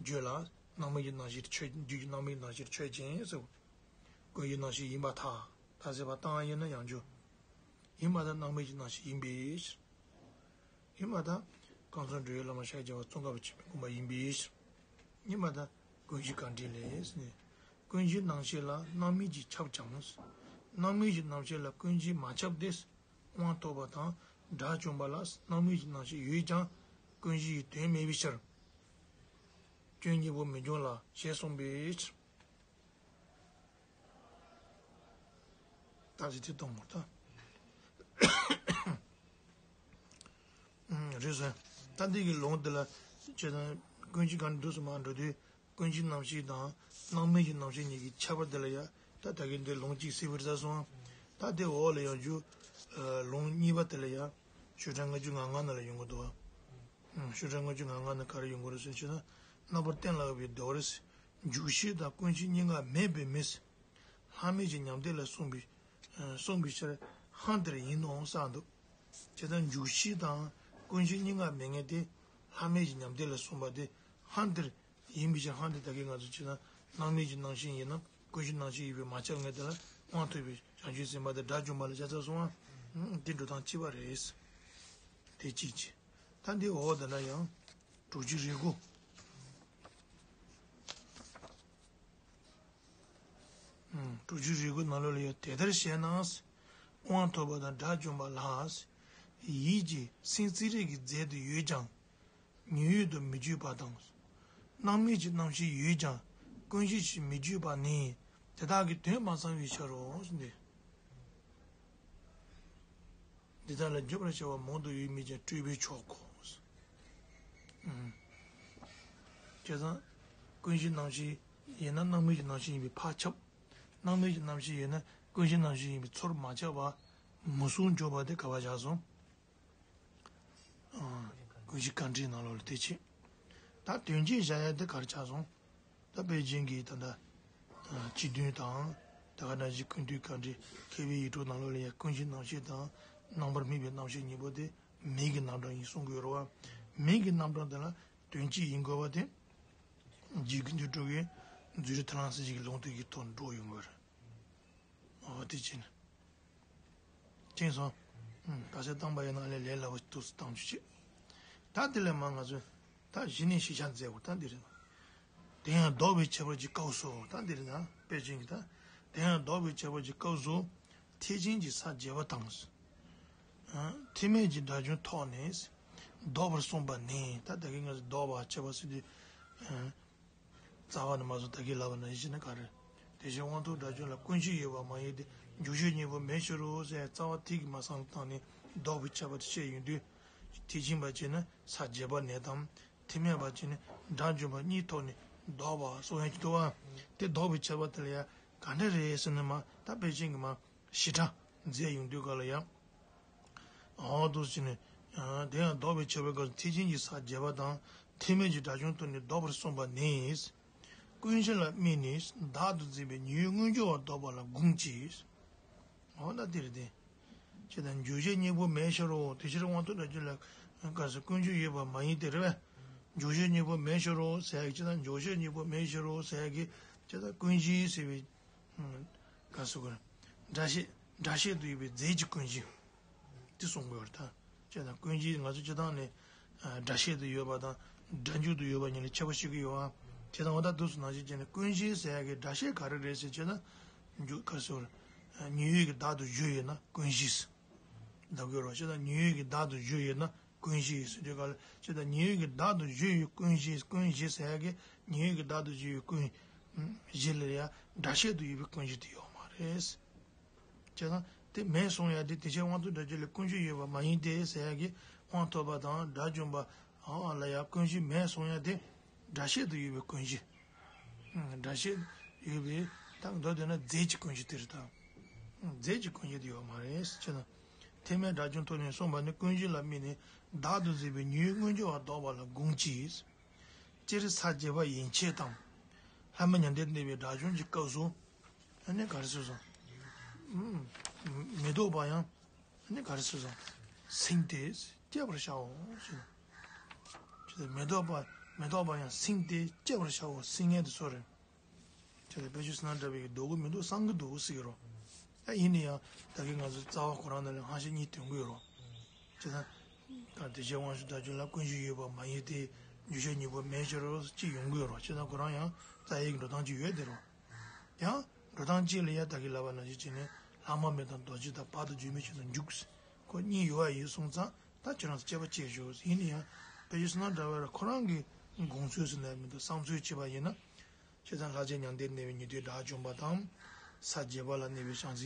རྒྱུད་ལ་སྣང་མེད་ཀྱི་སྣང་ཞེན་ཆོས་རྒྱུད་ཀྱི་སྣང་མེད་ཀྱི་སྣང་ཞེན་ཆོས་ཅན་ཟེར། ཀུན་གཞི་སྣང་ཞེན་ཡིན་པར་ཐལ། ད་ཟེར་བ་བཏང་ཡིན་ན་ཡང་རྒྱུ། ཡིན་པར་ཐལ། སྣང་མེད་ཀྱི་སྣང་ཞེན་ཡིན་པའི་ཕྱིར། ཡིན་པར་ཐལ། སྐུ་གསུང་ཐུགས་ཀྱི་བླ་མ་ཤཱཀྱ་བ་ཙོང་ཁ་པ་ཆེན་པོའི་དགོངས་པ་ཡིན་པའི་ཕྱིར། ཉི་མ་དང་ཀུན་གཞི་དཀའ་འགྲེལ་ལས་ནི། ཀུན་གཞི་སྣང་ཞེན་ལ་སྣང་མེད་ཀྱིས་ཁྱབ་ཀྱང་། སྣང་མེད་ཀྱི་སྣང་ཞེན་ལ་ཀུན་གཞིས་མ་ཁྱབ་སྟེ། དབང་ཐོབ་པ་དང་དགྲ་བཅོམ་པ་ལ་སྣང་མེད་ཀྱི་སྣང་ཞེན་ཡོད་ཀྱང་ཀུན་གཞི་ཡི་དོན་མེད་པའི་ཕྱིར། སྐྱོན་གཉིས་པོ་མི་འབྱུང་ལ་ཞེས་གསུངས་པའི་ཕྱིར། ད་ཅི་ཐེ་གཏོང་མོ་ད། རེད་ཟེར། ད་འདི་གི་ལུང་འདི་ལ་བྱས་ན་ཀུན་གཞི་གང་འདུག་སེ་མར་འགྲོ་དུས་ཀུན་གཞི་རྣམ་ཤེས་དང་སྣང་མེད་ཀྱི་རྣམ་ཤེས་གཉིས་ཀྱི་ཁྱད་པར་འདི་ལ་ཡ་ད་ད་གིན་འདི་ལུང་གཅིག་གསལ་པོར་བསྟན་སོང་། ད་དེ་འོག་ལ་ཡང་རྒྱུ་ལུང་གཉིས་པ་དེ་ལ་ཡ་ཤོག་གྲངས་ལྔ་བཅུ་ང་ལྔ་ནང་ལ་ཡོང་གི་འདུག་བ། ཤོག་གྲངས་ལྔ་བཅུ་ང་ལྔ་ནང་ག་རེ་ཡོང་གི་རེད་ཟེར་ན། རྣམ་པར་གཏན་ལ་དབབ་པའི་ལྡོག་རེས། འཇུག་ཤེས་དང་ཀུན་ཤེས་གཉིས་ཀ་མེད་པའི་མི། ལྷག་མེད་ཀྱི་མྱང་འདས་ལ་གསུངས་པའི་གསུངས་པའི་ཕྱིར་ཧང་དེར་ཡིན་ནོ་བསམ་འདུག་བྱས་ཙང་འཇུག་ཤེས་དང་ཀུན་ཤེས་གཉིས་ཀ་མེད་མཁན་དེ་ལྷག་མེད་ཀྱི་མྱང་འདས་ལ་གསུངས་པ་དེ་ཧང་དེར་ཡིན་པའི་ཕྱིར། ཧང་དེ་ད་གིན་ང་ཚོ་བྱས་ན་སྣང་མེད་ཀྱི་སྣང་ཤེས་ཡིན་ན་ཀུན་གཞི་སྣང་ཤེས་ཡིན་པས་མ་ཁྱབ་མཁན་དེ་ལ་དབང་ཐོབ་པའི་བྱང་ཆུབ་སེམས་དཔའ་དེ་དགྲ་བཅོམ་པ་ལ་བྱ་ཚར་སོང་ཨ། དེ་འགྲོ་སྟངས་གཅིག་པ་རེད། དེ་གཅིག་བྱས། ད་འདི་འོག་དེ་ན་ཡང་དྲུག་ཅུ་རེ་དགུ། དྲུག་ཅུ་རེ་དགུ་ནང་ལོགས་ལ་ཡང་དེ་ལྟར་བཤད་ན། དབང་ཐོབ་པ་དང་དགྲ་བཅོམ་པ་ལ། ཡིད་ཀྱི་སེམས་རྩེ་རིགས་ཀྱི་རྫས་དེ་ཡོད་ཀྱང་། ཉོན་ཡོད་དུ་མི་བརྗོད་པ་དང་། སྣང་མེད་ཀྱི་རྣམ་ཤེས་ཡོད་ཀྱང་ཀུན་གཞི་ཞེས་མི་བརྗོད་པ་ནི་དེ་དག་གི་དོན་མ་ཚང་བའི་ཕྱིར་རོ། འདི། འདི་དག་ལ་བརྗོད་པར་བྱ་བ་མང་དུ་ཡོད་མིན་ཀྱང་སྤྲོས་པས་ཆོག་གོ། ཨུམ། བྱས་ཙང་། ཀུན་གཞི་རྣམ་ཤེས་ཡིན་ན་སྣང་མེད་ཀྱི་རྣམ་ཤེས་ཡིན་པས་ཕར་ཁྱབ། སྣང་མེད་ཀྱི་རྣམ་ཤེས་ཡིན་ན་ཀུན་གཞི་རྣམ་ཤེས་ཡིན་པས་ཚུར་མ་ཁྱབ་པ། མུ་གསུམ་འཇོག་པ་དེ་ག་པར་བཞག་སོང་། ཨ། ཀུན་གཞི་དཀའ་འགྲེལ་ནང་ལོགས་ལ་དེ་བྱས། ད་དོན་གཅིག་བཞག་ཡ་དེ་ག་རེ་ཆགས་སོང་། ད་པཎ་ཆེན་གྱིས་ད་ལྟ་སྤྱི་དོན་དང་། ད་ག་ནང་བཞིན་ཀུན་བཏུས་དཀའ་འགྲེལ་མཁས་པའི་ཡིག་གྲོགས་ནང་ལོགས་ལ་ཡང་ཀུན་གཞི་རྣམ་ཤེས་དང་སྣང་བར་སྨིན་པའི་རྣམ་ཤེས་གཉིས་པོ་དེ་མིང་གི་རྣམ་གྲངས་ཡིན་གསུང་གི་ཡོད་རེད་བ། མིང་གི་རྣམ་གྲངས་དེ་ལ་དོན་གཅིག་ཡིན་དགོས་པ་དེ། རྗེ་ཀུན་བཏུས་གྲུབ་ཀྱི་མཛོད་རིས་ཐར་ལམ་ཟེར་ཞིག་གི་ལུང་དེ་གི་ཐོག་འགྲོ་ཡོང་གི་རེད། འོ་དེ་བྱས་ནས། དེང་སང་། ཨུམ། ག་ཚོད་བཏང་པ་ཡིན་ན་ལས་ལས་སླ་བོ་ཏོག་ཙམ་བཏང་རྒྱུ་བྱེད། ད་དེ་ལས་མ་ང་ཚོས། ད་གཞི་ནས་ཤེས་བྱ་མཛད་དགོས་ད་འདི་རེད། དེ་ཡང་ལྡོག་པའི་ཁྱད་པར་གྱི་སྐབས་སུ་ད་འདི་རེད་ད་དཔེ་ཅན་གྱི་ད། དེ་ཡང་ལྡོག་པའི་ཁྱད་པར་གྱི་སྐབས་སུ། ཐེག་ཆེན་གྱི་ས་བརྒྱད་པ་དང་། ཐེག་དམན་གྱི་དགྲ་བཅོམ་ཐོག་ནས། ལྡོག་པར་གསུངས་པ་ནི་ད་ད་གིན་ང་ཚོས་ལྡོག་པ་ཁྱད་པར་ཟེར་དུས། རྩ་བ་ནས་མ་བཟུང་ད་གིན་ལབ་པ་ནང་བཞིན་བྱས་ན་ག་རེ། དེ་བཞིན་དབང་ཐོབ་དགྲ་བཅོམ་ལ་ཀུན་གཞི་ཡོད་པ་མ་ཡིན་ཏེ་འཇུག་བྱེད་གཉིས་པོ་མེད་ཕྱིར་རོ་ཟེར་རྩ་བ་ཐིག་གིས་མ་བསམ་བློ་བཏང་ནས་ལྡོག་པའི་ཁྱད་པར་དེ་བཤད་ཡོང་དུས། ཐེག་ཆེན་པ་བྱས་ན་ས་བརྒྱད་པ་ནས་དང་། ཐེག་དམན་པ་བྱས་ན་དགྲ་བཅོམ་པ་གཉིས་ཐོག་ནས་ལྡོག་པ་གསུང་ཡག་གི་འདུག་བ། དེ་ལྡོག་པའི་ཁྱད་པར་དེ་ལ་ཡང་ག་འདྲ་རེད་ཟེར་ན་མ་ད་དཔེ་ཅན་གྱི་མ་ཞིབ་ཕྲ་མཛད་ཡོང་དུས་ག་ལ་ཡང་། འོ་འདུག་ཟེར་ནས། དེ་ཡང་ལྡོག་པའི་ཁྱད་པར་སྐབས་སུ་ཐེག་ཆེན་གྱི་ས་བརྒྱད་པ་དང་ཐེག་དམན་གྱི་དགྲ་བཅོམ་ཐོག་ནས་ལྡོག་པར་གསུངས་པ་ནི། ཀུན་གཞི་ལ་དམིགས་ནས་བདག་ཏུ་འཛིན་པའི་ཉོན་མོངས་མངོན་གྱུར་བ་ལྡོག་པ་ལ་དགོངས་ཀྱི། འོ་ན་དེ་རེད་དེ། ཅེས་དང་འཇུག་བྱེད་གཉིས་པོ་མེད་ཕྱིར་རོ། དེ་ཕྱིར་དབང་ཐོབ་དགྲ་བཅོམ་ལ་ག་ཟེར་ཀུན་གཞི་ཡོད་པ་མ་ཡིན་ཏེ་རེད་པས། འཇུག་བྱེད་གཉིས་པོ་མེད་ཕྱིར་རོ་ཟེར་ཡག་ཅེས་དང་འཇུག་བྱེད་གཉིས་པོ་མེད་ཕྱིར་རོ་ཟེར་ཡག་གི་ཅེས་དང་ཀུན་གཞི་ཟེར་བའི། ག་ཟེར་དགོས་རེད། སྒྲ་བཤད་སྒྲ་བཤད་དུ་ཡོད་པའི་རྫས་ཀྱི་ཀུན་གཞི། དེ་གསུང་གི་ཡོད་རེད་ད། བྱས་ཙང་ཀུན་གཞི་ང་ཚོ་སྤྱིར་བཏང་ནས་ཨ་སྒྲ་བཤད་དུ་ཡོད་པ་དང་སྒྲ་འཇུག་ཏུ་ཡོད་པ་གཉིས་ལ་ཁྱད་པར་ཤེས་ཀྱི་ཡོད་ཨ། བྱས་ཙང་འོ་ད་འདུག་སེ་ནང་བཞིན་བྱས་ནས་ཀུན་གཞི་ཟེར་ཡ་གི་སྒྲ་བཤད་ག་རེ་རེད་ཟེར་བྱས་ན། འཇུག་ག་རེ་ཟེར། ཉེ་ཡོད་ཀྱི་བདག་ཏུ་གྱུར་ཡོད་ན་ཀུན་གཞི། ལབ་དགོས་རེད། བྱས་ཙང་ཉེ་ཡོད་ཀྱི་བདག་ཏུ་གྱུར་ཡོད་ན་ཀུན་གཞི་ཟེར་དུས་ག་ལ། བྱས་ཙང་ཉེ་ཡོད་ཀྱི་བདག་ཏུ་གྱུར་ཡོད་ཀུན་གཞི། ཀུན་གཞི་ཟེར་ཡ་གི་ཉེ་ཡོད་ཀྱི་བདག་ཏུ་གྱུར་ཡོད་ཀུན་གཞི་ལ་ཡ་སྒྲ་བཤད་དུ་ཡོད་པའི་ཀུན་གཞི་དེ་ཡོད་མ་རེད། བྱས་ཙང་དེ་མེད་གསུང་ཡ་དེ་དེ་བྱས་དབང་ཐོབ་སྒྲ་གཅོད་ལས་ཀུན་གཞི་ཡོད་པ་མ་ཡིན་ཏེ་ཟེར་ཡ་གི་དབང་ཐོབ་པ་དང་དགྲ་བཅོམ་པ་ལ་ཡ་ཀུན་གཞི་མེད་གསུང་ཡ་དེ་སྒྲ་བཤད་དུ་ཡོད་པའི་ཀུན་གཞི། སྒྲ་བཤད་ཡོད་པའི་ད་མདོ་དེ་ན་རྫས་ཀྱི་ཀུན་གཞི་དེ་རེད་ད། རྫས་ཀྱི་ཀུན་གཞི་དེ་ཡོད་མ་རེད་ཟེར་ན། ཐེག་དམན་དགྲ་བཅོམ་ཐོབ་ནས་གསུངས་པ་ནི་ཀུན་གཞི་ལ་དམིགས་ནས་བདག་ཏུ་འཛིན་པའི་ཉེ་ཡོད་མངོན་གྱུར་བ་ལྡོག་པ་ལ་དགོངས་ཀྱི། སྤྱིར་ས་བརྒྱད་པ་ཡན་ཆད་དང་། ལྷ་མི་མྱང་འདས་གནས་པའི་དགྲ་བཅོམ་གྱི་སྐབས་སུ། ཨ་ནི་ག་རེ་ཟེར་སོང་། མི་ལྡོག་པ་ཡང་། ཨ་ནི་ག་རེ་ཟེར་སོང་། སེང་སྟེ་སྐྱེ་བར་བྱའོ་ཞེས། ཅེས་མི་ལྡོག་པ་མི་ལྡོག་པ་ཡང་སེང་སྟེ་སྐྱེ་བར་བྱའོ། སེང་ངེ་དེ་ཚོ་རེད། ཅེས་དཔལ་ཆོས་སེང་གེ་འདྲ་བའི་ལྡོག་གི་མི་འདུག་གསང་གི་འདུག་ཟེར་གི་རོ། ཡ་ཡིན་ན་ཡང་ད་གིན་ང་ཚོ་རྩ་བ་ཁོ་རང་ནང་ལ་ཧང་ཤེད་གཉིས་ཐོན་གི་ཡོད་རོ། ཅེས་དང་། དེ་བཞིན་དབང་ཕྱུག་དགྲ་བཅོམ་ལ་ཀུན་གཞི་ཡོད་པ་མ་ཡིན་ཏེ། འགྱུར་ཕྱིར་གཉིས་པོ་མེད་ཕྱིར་རོ་ཅེས་ཡོང་གི་ཡོད་རོ། ཅེས་དང་ཁོ་རང་ཡང་རྩ་ཡི་འགྲོ་སྟངས་གཅིག་ཡོད་དེ་རོ། ཡང་། འགྲོ་སྟངས་གཅིག་ལ་ཡང་ད་གིན་ལབ་པ་ནང་བཞིན་བྱས་ནས་ལྷག་མ་མེད་དང་རྡོ་རྗེ་དང་བར་དུ་འགྱུར་མེད་ཆོས་དང་འཇུག་ཁོ་གཉིས་ཡོད་པ་ཡིན་སོང་ཙང་ད་ཁྱེད་རང་ཚོ་དཔྱད་པ་བྱེད་ཤོག་ཡིན་ན་ཡང་དཔེ་ཆ་སུ་ན་འདྲ་བར་ཁོ་རང་གི་དགོངས་ཚུལ་ཟེར་ན་མི་འདུག་བསམ་ཚུལ་བྱས་པ་ཡིན་ན། བྱས་ཙང་ལྷ་རྗེ་མྱང་འདས་གནས་པའི་ཉེ་དུའི་དགྲ་བཅོམ་པ་དང་། ས་བརྒྱད་པ་ལ་གནས་པའི་བྱང་སེམས་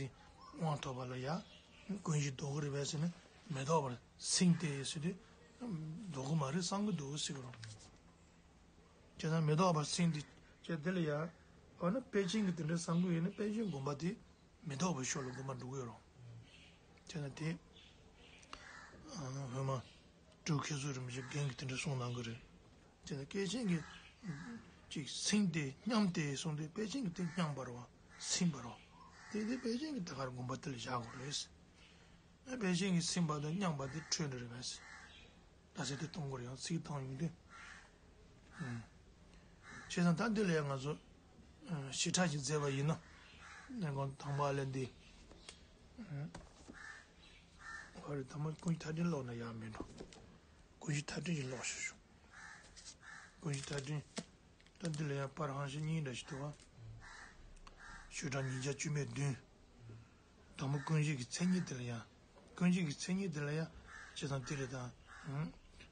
དབང་ཐོབ་པ་ལ་ཡང་ཀུན་གཞི་ལྡོག་གི་རེད་པས་ཟེར་ནས་མི་ལྡོག་པར་སེང་སྟེ་ཟེར་དུས། ལྡོག་གི་མ་རེད་གསང་གི་འདུག་ཟེར་གི་རོ། བྱས་ཙང་མི་ལྡོག་པར་སེང་སྟེ། བྱས་དེ་ལ་ཡང་། འོ་ན་དཔལ་ཆེན་གྱི་དེ་འདྲའི་བསམ་གྱི་ཡོད་ན་དཔལ་ཆེན་དགོངས་པ་དེ་མི་ལྡོག་པའི་ཕྱོགས་ལ་དགོངས་པ་འགྲོ་གི་ཡོད་རོ། བྱས་ན་དེ། ཨ་ཧོ་མ། སྤྲུལ་མཁས་གསུམ་རིན་པོ་ཆེ་རྒན་གྱིས་དེ་འདྲ་གསུངས་གནང་གི་རེད། བྱས་ན་དཔལ་ཆེན་གྱིས། ཅིག་སེང་སྟེ་སྙམ་སྟེ་གསུངས་ཏེ་དཔལ་ཆེན་གྱིས་དེ་སྙམ་པ་རེད་བ། སེང་པ་རེད་བ། དེ་དེ་དཔལ་ཆེན་གྱིས་ད་གར་དགོངས་པ་དེ་ལ་བཞག་དགོས་རེད། དཔལ་ཆེན་གྱིས་སེང་པ་དང་སྙམ་པ་དེ་འཕྲོས་འདྲ་རེད་པས། ད་ཟེར་དེ་གཏོང་དགོས་རེད་ཡང་ཚིག་བཏང་ཡོང་དུས། ཨུམ། བྱས་ཙང་ད་འདི་ལ་ཡང་ང་ཚོ། ཨུམ། ཞིབ་ཕྲ་ཞིག་མཛད་པ་ཡིན་ན། གནས་སྐོར་དང་པོ་ལ་འདི། ཨུམ། ཧོ་རེ་དང་པོ་ཀུན་གཞི་མཐའ་དྲན་ཀློག་ན་ཡག་མེད་འགྲོ། ཀུན་གཞི་མཐའ་དྲན་ཞིག་ཀློག་ཤོག་ཤོག་ཀུན་གཞི་མཐའ་དྲན། ད་འདི་ལ་ཡང་པར་ཧང་ཤེས་གཉིས་འདྲ་ཞིག་འདུག་བ། ཤོག་གྲངས་ཉིས་བརྒྱ་བཅུ་མེད་བདུན། དང་པོ་ཀུན་གཞི་གི་མཚན་ཉིད་དེ་ལ་ཡང་། ཀུན་གཞི་གི་མཚན་ཉིད་དེ་ལ་ཡང་། བྱས་ཙང་དེ་རེད་དང་།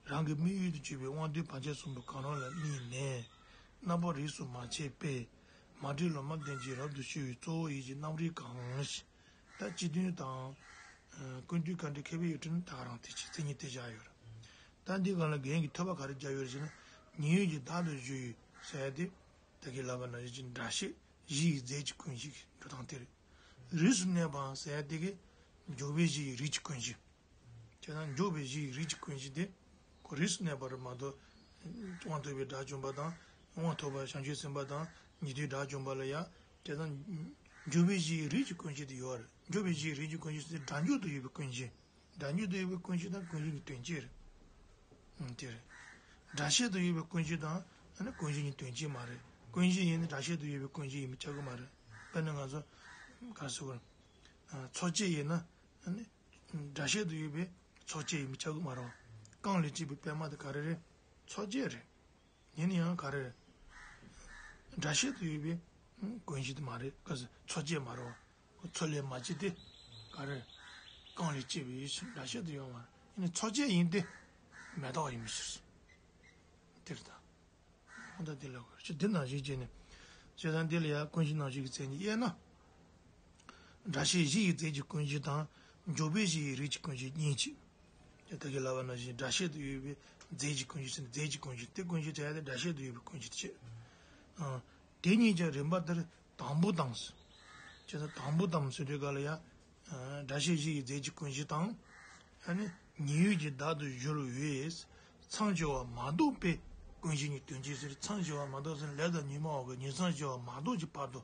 རང་གི་དམིགས་ཡུལ་དུ་གྱུར་པའི་དབང་རྟུལ་བར་ཆད་གསུམ་པོ་གང་རུང་ལ་དམིགས་ནས། རྣམ་པར་རིགས་སུ་མ་ཆད་པས། མ་འདྲེས་ལོ་མ་ལྡན་གྱི་རབ་ཏུ་ཞི་བའི་གཙོ་བོ་ཡིད་ཀྱི་རྣམ་རིག་གང་ཞིག་ད་སྤྱི་དོན་དང་། ཀུན་བཏུས་ཁ་འབྲལ་མཁས་པའི་ཡུལ་ཕྲན་ནི་ད་ག་རང་དེ་ཆེ་མཚན་ཉིད་དེ་བཞག་ཡོད་རེད། ད་འདི་སྒང་ལ་རྒན་གྱིས་ཐོས་པ་ག་རེ་བརྒྱབ་ཡོད་རེད་ཟེར་ན། ཉེ་ཡོད་ཀྱི་བདག་ཏུ་གྱུར་ཡོད་ཟེར་ཡ་དེ། ད་གིན་ལབ་པ་ནང་བཞིན་སྒྲ་བཤད་བཞི་ཡི་རྫས་ཀྱི་ཀུན་གཞི་གི་འགྲོ་སྟངས་དེ་རེད། རིགས་སུ་གནས་པའང་ཟེར་ཡ་དེ་གི། འཇུག་པའི་གཞི་ཡི་རིགས་ཀྱི་ཀུན་གཞི། བྱས་ཙང་འཇུག་པའི་གཞི་ཡི་རིགས་ཀྱི་ཀུན་གཞི་དེ། ཁོ་རིགས་སུ་གནས་པ་རེད་མ་གཏོགས། དབང་ཐོབ་པའི་དགྲ་བཅོམ་པ་དང་། དབང་ཐོབ་པ་བྱང་ཆུབ་སེམས་དཔའ་དང་ཉེ་དུའི་དགྲ་བཅོམ་པ་ལ་ཡང་། བྱས་ཙང་། འཇུག་པའི་གཞི་ཡི་རིགས་ཀྱི་ཀུན་གཞི་དེ་ཡོད་རེད། འཇུག་པའི་གཞི་ཡི་རིགས་ཀྱི་ཀུན་གཞི་དེ་སྒྲ་འཇུག་ཏུ་ཡོད་པའི་ཀུན་གཞི། སྒྲ་འཇུག་ཏུ་ཡོད་པའི་ཀུན་གཞི་དང་ཀུན་གཞི་གཉིས་དོན་གཅིག་རེད། ཨང་། དེ་རེད། སྒྲ་བཤད་དུ་ཡོད་པའི་ཀུན་གཞི་དང་། ཨ་ནི་ཀུན་གཞི་གཉིས་དོན་གཅིག་མ་རེད། ཀུན་གཞི་ཡིན་ན་སྒྲ་བཤད་དུ་ཡོད་པའི་ཀུན་གཞི་ཡིན་པ་ཆགས་ཀྱི་མ་རེད། དཔེར་ན་ང་ཚོ། ག་རེ་ཟེར་དགོས་རེད། ཨ། འཚོ་བྱེད་ཡིན་ན། ཨ་ནི། སྒྲ་བཤད་དུ་ཡོད་པའི་འཚོ་བྱེད་ཡིན་པ་ཆགས་ཀྱི་མ་རེད། རྐང་ལས་སྐྱེས་པའི་པད་མ་དེ་ག་རེ་རེད། འཚོ་བྱེད་རེད། ཡིན་ན་ཡང་ག་རེ་རེད། སྒྲ་བཤད་དུ་ཡོད་པའི་ཀུན་གཞི་དེ་མ་རེད། ག་ཟེར། འཚོ་བྱེད་མ་རེད། ཁོ་འཚོ་ལས་མ་སྐྱེས་ཏེ། ག་རེ། རྐང་ལས་སྐྱེས་པའི་ཕྱིར་སྒྲ་བཤད་དུ་ཡོད་མ་རེད། ཡིན་ན་འཚོ་བྱེད་ཡིན་ཏེ། མེ་ཏོག་ཡིན་པའི་ཕྱིར། དེ་རེད་ད། ཨོ་ད་དེ་ལ་གོ་ཅི་དེ་ནང་བཞིན་བྱས་ནས། བྱས་ཙང་དེ་ལ་ཡང་ཀུན་གཞི་ནང་བཞིན་གྱི་མཚན་ཉིད་དབྱེ་ན། སྒྲ་བཤད་བཞི་ཡི་རྫས་ཀྱི་ཀུན་གཞི་དང་། འཇུག་པའི་གཞི་ཡི་རིགས་ཀྱི་ཀུན་གཞི་གཉིས་ཀྱི། ད་གིན་ལབ་པ་ནང་བཞིན་སྒྲ་བཤད་དུ་ཡོད་པའི་རྫས་ཀྱི་ཀུན་གཞི་ཟེར་ན་རྫས་ཀྱི་ཀུན་གཞི་དེ་ཀུན་གཞི་དེ་ཡང་དེ་སྒྲ་བཤད་དུ་ཡོད་པའི་ཀུན་གཞི་དེ་བྱས། ཨ། དེ་གཉིས་ཀྱང་རིམ་པ་ལྟར་དང་པོ་དང་། བྱས་ཙང་དང་པོ་དང་ཟེར་དུས་ག་ལ་ཡ། སྒྲ་བཤད་བཞི་ཡི་རྫས་ཀྱི་ཀུན་གཞི་དང་། ཨ་ནི་ཉེ་ཡོད་ཀྱི་བདག་ཏུ་གྱུར་པའི་མཚམས་སྦྱོར་བ་མ་གཏོགས་པའི་ཀུན་གཞི་གཉིས་དོན་གཅིག་ཟེར། མཚམས་སྦྱོར་བ་མ་གཏོགས་ཟེར་ན་ལས་དང་ཉོན་མོངས་པ་གི་ཉེར་མཚམས་སྦྱོར་བ་མ་གཏོགས་ཀྱི་བར་དུ།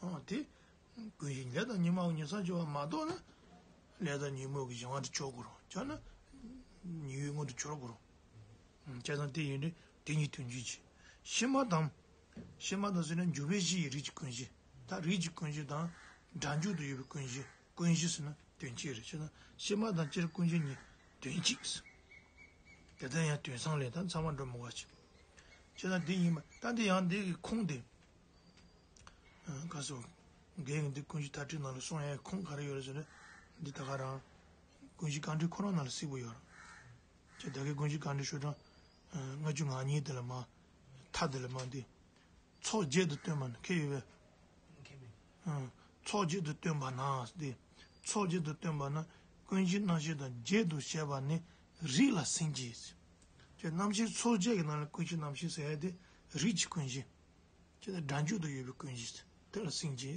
ཨ། དེ། ཀུན་གཞི་ལས་དང་ཉོན་མོངས་ཀྱི་ཉེར་མཚམས་སྦྱོར་བ་མ་གཏོགས་ན། ལས་དང་ཉོན་མོངས་ཀྱི་གཞན་དབང་དུ་གྱུར་དགོས་རུང་། གྱུར་ན། ཉེ་ཡོད་མངོན་དུ་གྱུར་དགོས་རུང་། བྱས་ཙང་དེ་ཡིན་དུས་དེ་གཉིས་དོན་གཅིག་བྱས། ཕྱི་མ་དང་། ཕྱི་མ་དང་ཟེར་ན་འཇུག་པའི་གཞི་ཡི་རིགས་ཀྱི་ཀུན་གཞི། ད་རིགས་ཀྱི་ཀུན་གཞི་དང་། སྒྲ་འཇུག་ཏུ་ཡོད་པའི་ཀུན་གཞི། ཀུན་གཞི་ཟེར་ན། དོན་གཅིག་རེད། བྱས་ན་ཕྱི་མ་དང་སྤྱིར་ཀུན་གཞི་གཉིས་དོན་གཅིག་ཟེར། དེ་ལྟར་ཡང་དོན་སང་ལས་དང་ཚང་མ་འགྲོ་མི་དགོས་ཅིག་བྱས་ན་འདི་ཡིན་པ་ད་འདི་ཡང་འདི་གི་ཁུངས་དེ། ག་སོ། རྒན་གྱིས་འདི་ཀུན་གཞི་མཐའ་བྲལ་ནང་ལ་གསུང་ཡའི་ཁུངས་ག་རེ་ཡོད་རེད་ཟེར་ན། འདི་ད་ག་རང་། ཀུན་གཞི་རྐང་འགྲེལ་ཁོ་རང་ནང་ལ་གསལ་པོ་ཡོད་རེད། ཅེས་ད་གིན་ཀུན་གཞི་རྐང་འགྲེལ་ཤོག་གྲངས་ལྔ་བཅུ་ང་གཉིས་དེ་ལ་མ། མཐའ་དེ་ལ་མ་འདི། ཚོགས་བརྒྱད་དུ་སྟོན་པ་ན་མཁས་ཡོད་པས། ཚོགས་བརྒྱད་དུ་སྟོན་པ་ན་འདི། ཚོགས་བརྒྱད་དུ་སྟོན་པ་ན་ཀུན་གཞི་རྣམ་ཤེས་དང་བརྒྱད་དུ་བཤད་པ་ནི་རིགས་ལ་སེང་གེ། ཅེས་རྣམ་ཤེས་ཚོགས་བརྒྱད་ཀྱི་ནང་ལ་ཀུན་གཞི་རྣམ་ཤེས་ཟེར་ཡ་དེ་རིགས་ཀྱི་ཀུན་གཞི། ཅེས་ན་སྒྲ་འཇུག་ཏུ་ཡོད་པའི་ཀུན་གཞི། དེ་ལ་སེང་གེ།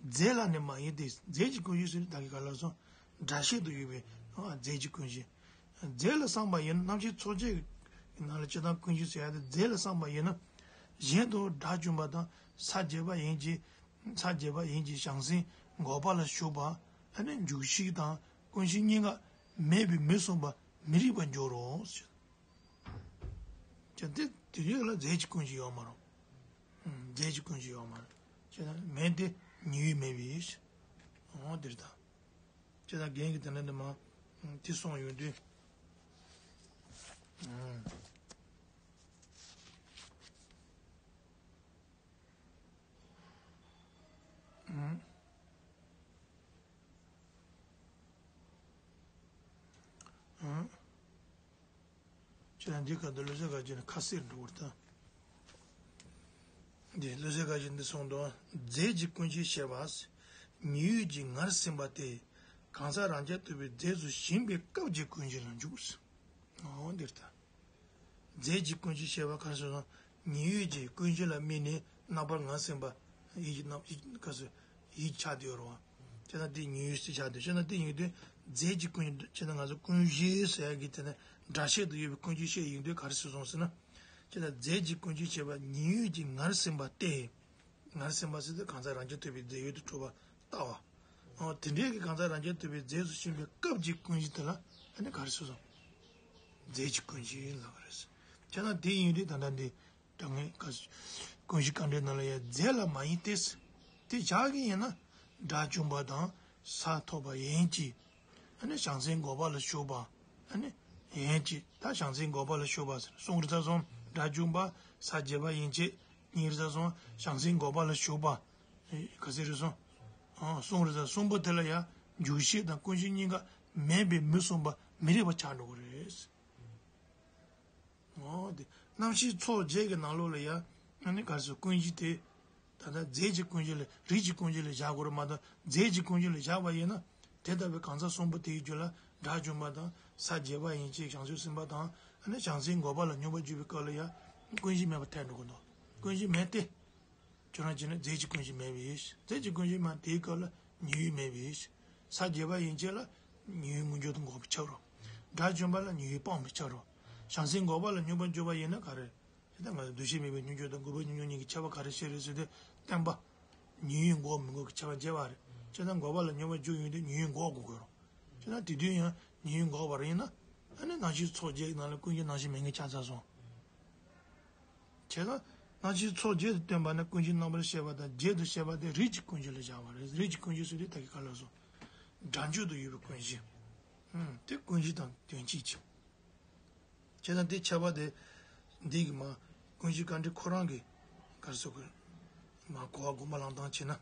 རྫས་ལ་ནི་མ་ཡིན་ཏེ། རྫས་ཀྱི་ཀུན་གཞི་ཟེར་ད་གིན་ག་ལ་སོང་། སྒྲ་བཤད་དུ་ཡོད་པའི་རྫས་ཀྱི་ཀུན་གཞི། རྫས་ལ་བསམ་པ་ཡིན་ན་རྣམ་ཤེས་ཚོགས་བརྒྱད་ཀྱི་ནང་ལ་སྤྱིར་བཏང་ཀུན་གཞི་ཟེར་ཡ་དེ་རྫས་ལ་བསམ་པ་ཡིན་ན། གཞན་དུ་དགྲ་བཅོམ་པ་དང་ས་བརྒྱད་པ་ཡན་ཆད། ས་བརྒྱད་པ་ཡན་ཆད་བྱང་སེམས་འགོག་པ་ལ་ཞུགས་པ། ཨ་ནི་འཇུག་ཤེས་དང་ཀུན་ཤེས་གཉིས་ཀ་མེད་པའི་མི་གསུམ་པ་མི་རིགས་པར་འགྱུར་རོ། ཅེས་དེ་དེ་དུས་ལ་རྫས་ཀྱི་ཀུན་གཞི་ཡོད་མ་རེད། རྫས་ཀྱི་ཀུན་གཞི་ཡོད་མ་རེད། ཅེས་ན་མེད་དེ་ཉི་འོད་མེད་པའི་ཕྱིར། འོ་དེ་རེད་ད། ཅེས་ན་རྒན་གྱིས་དེ་ནས་འདི་མ་དེ་གསུངས་ཡོང་དུས། ཅེས་ན་འདི་ག་དུ་བློ་གསལ་དགའ་ཞེན་ཁ་གསལ་འགྲོ་བར་ཐལ། འདི་བློ་གསལ་དགའ་ཞེན་འདི་གསུངས་འདུག་རྫས་ཀྱི་ཀུན་གཞི་ཞེས་པ། ཉི་འོད་ཀྱི་ངར་ཟིན་པ་སྟེ། གང་ཟག་རང་རྐྱ་ཐུབ་པའི་རྫས་སུ་ཞེན་པའི་སྐབས་ཀྱི་ཀུན་གཞི་ལ་འཇུག་འོ་འདིར་ད། རྫས་ཀྱི་ཀུན་གཞི་ཞེས་པ་ག་རེ་ཟེར་ན། ཉི་འོད་ཀྱི་ཀུན་གཞི་ལ་དམིགས་ནས་རྣམ་པར་ངར་ཟིན་པ། ཡིད་ཀྱི་རྣམ་ཡིད་ག་ཟེར། ཡིད་ཆགས་ཏེ་ཡོད་རེད་བ། བྱས་ན་དེ་ཉི་འོད་ཟེར་ཆགས་ཏེ་བྱས་ན་དེ་ཡིན་དུས་རྫས་ཀྱི་ཀུན་གཞི་བྱས་ན་ང་ཚོ་ཀུན་གཞི་ཟེར་ཡ་གི་དེ་ནས་སྒྲ་བཤད་དུ་ཡོད་པའི་ཀུན་གཞི་བཤད་ཡིན་དུས་ག་རེ་ཟེར་སོང་ཟེར་ན། བྱས་ན་རྫས་ཀྱི་ཀུན་གཞི་ཞེས་པ་ཉི་འོད་ཀྱི་ངར་ཟིན་པ་སྟེ། ངར་ཟིན་པ་ཟེར་དུས་གང་ཟག་རང་རྐྱ་ཐུབ་པའི་རྫས་ཡོད་དུ་གྲུབ་པ་ལྟ་བ། འོ་དེ་འདྲའི་གི་གང་ཟག་རང་རྐྱ་ཐུབ་པའི་རྫས་སུ་ཞེན་པའི་སྐབས་ཀྱི་ཀུན་གཞི་དེ་ལ་ཨ་ནི་ག་རེ་ཟེར་སོང་། རྫས་ཀྱི་ཀུན་གཞི་ལབ་པ་རེད། བྱས་ན་དེ་ཡིན་དུས་ད་ལྟ་འདི། དྲང་ངེས་ཀ་ཀུན་གཞི་དཀའ་འགྲེལ་ནང་ལ་ཡང་རྫས་ལ་མ་ཡིན་ཏེ། དེ་བྱ་གི་ཡིན་ན། དགྲ་བཅོམ་པ་དང་ས་ཐོབ་པ་ཡན་ཆད། ཨ་ནི་བྱང་སེམས་འགོག་པ་ལ་ཞུགས་པ། ཨ་ནི་ཡན་ཆད་ད་བྱང་སེམས་འགོག་པ་ལ་ཞུགས་པ་ཟེར་གསུང་རིག་ས་སོང་དགྲ་བཅོམ་པ་ས་བརྒྱད་པ་ཡན་ཆད་གཉིས་རིག་ས་སོང་བྱང་སེམས་འགོག་པ་ལ་ཞུགས་པ། ག་ཚད་རིག་སོང་། གསུང་རིག་ས་གསུམ་པོ་དེ་ལ་ཡང་འཇུག་ཤེས་དང་ཀུན་ཤེས་གཉིས་ཀ་མེད་པའི་མི་གསུམ་པ་མི་རིགས་པ་ཆགས་འགྲོ་གི་རེད། འོ་དེ་རྣམ་ཤེས་ཚོགས་བརྒྱད་ཀྱི་ནང་ལོགས་ལ་ཡ། ཨ་ནི་ག་རེ་ཟེར་ཀུན་གཞི་དེ། ད་ལྟ་རྫས་ཀྱི་ཀུན་གཞི་ལ་རིགས་ཀྱི་ཀུན་གཞི་ལ་བཞག་དགོས་རེད་མ་གཏོགས་རྫས་ཀྱི་ཀུན་གཞི་ལ་བཞག་པ་ཡིན་ན། དེ་ལྟ་བུའི་གང་ཟག་གསུམ་པོ་དེའི་རྒྱུད་ལ་དགྲ་བཅོམ་པ་དང་ས་བརྒྱད་པ་ཡན་ཆད་བྱང་ཆུབ་སེམས་དཔའ་དང་ཨ་ནི་བྱང་སེམས་འགོག་པ་ལ་སྙོམས་པར་འཇུག་པའི་སྐབས་ལ་ཡ། ཀུན་གཞི་མེད་པར་ཐལ་འགྲོ་གི་འདུག་ཀུན་གཞི་མེད་དེ། ཁྱོད་རང་བྱས་ན་རྫས་ཀྱི་ཀུན་གཞི་མེད་པའི་ཕྱིར། རྫས་ཀྱི་ཀུན་གཞི་མ་དེའི་སྐབས་ལ་ཉི་འོད་མེད་པའི་ཕྱིར། ས་བརྒྱད་པ་ཡན་ཆད་ལ་ཉི་འོད་མངོན་གྱུར་དུ་འགོག་པས་ཁྱབ་རོ། དགྲ་བཅོམ་པ་ལ་ཉི་འོད་སྤངས་པས་ཁྱབ་རོ། བྱང་སེམས་འགོག་པ་ལ་སྙོམས་པར་འཇུག་པ་ཡིན་ན་ག་རེ། དེ་ལྟར་ང་ཚོ་འདུ་ཤེས་མེད་པའི་སྙོམས་འཇུག་དང་འགོག་པའི་སྙོམས་འཇུག་གཉིས་ཀྱི་ཁྱད་པར་ག་རེ་ཤེས་རེད་ཟེར་དུས་བསྟན་པ། ཉི་འོད་འགོག་མི་འགོག་གི་ཁྱད་པར་འབྱེད་པ་རེད། བྱས་ཙང་འགོག་པ་ལ་སྙོམས་པར་འཇུག་ཡོང་དུས་ཉི་འོད་འགོག་དགོས་ཀྱི་རོ། བྱས་ན་དེ་དུས་ཡང་ཉི་འོད་འགོག་པ་རེད་ཡིན་ན། ཨ་ནི་རྣམ་ཤེས་ཚོགས་བརྒྱད་ཀྱི་ནང་ལ་ཀུན་གཞི་རྣམ་ཤེས་མེད་མཁན་ཆགས་ཚར་སོང་། བྱས་ཙང་། རྣམ་ཤེས་ཚོགས་བརྒྱད་དུ་སྟོན་པ་ནི་ཀུན་གཞི་རྣམ་པར་ཤེས་པ་དང་བརྒྱད་དུ་བཤད་པ་དེ་རིགས་ཀྱི་ཀུན་གཞི་ལ་བཞག་པ་རེད། རིགས་ཀྱི་ཀུན་གཞི་ཟེར་དུས་ད་གིན་ག་ལ་སོང་། སྒྲ་འཇུག་ཏུ་ཡོད་པའི་ཀུན་གཞི། ཨུམ། དེ་ཀུན་གཞི་དང་དོན་གཅིག་ཅིག་བྱས་ཙང་དེ་ཁྱད་པར་དེ། འདི་གི་མ། ཀུན་གཞི་དཀའ་འགྲེལ་ཁོ་རང་གི། ག་རེ་ཟེར་དགོས། མ་གོ་བ་སྒོམ་པ་བླང་སྟངས་བྱས་ན།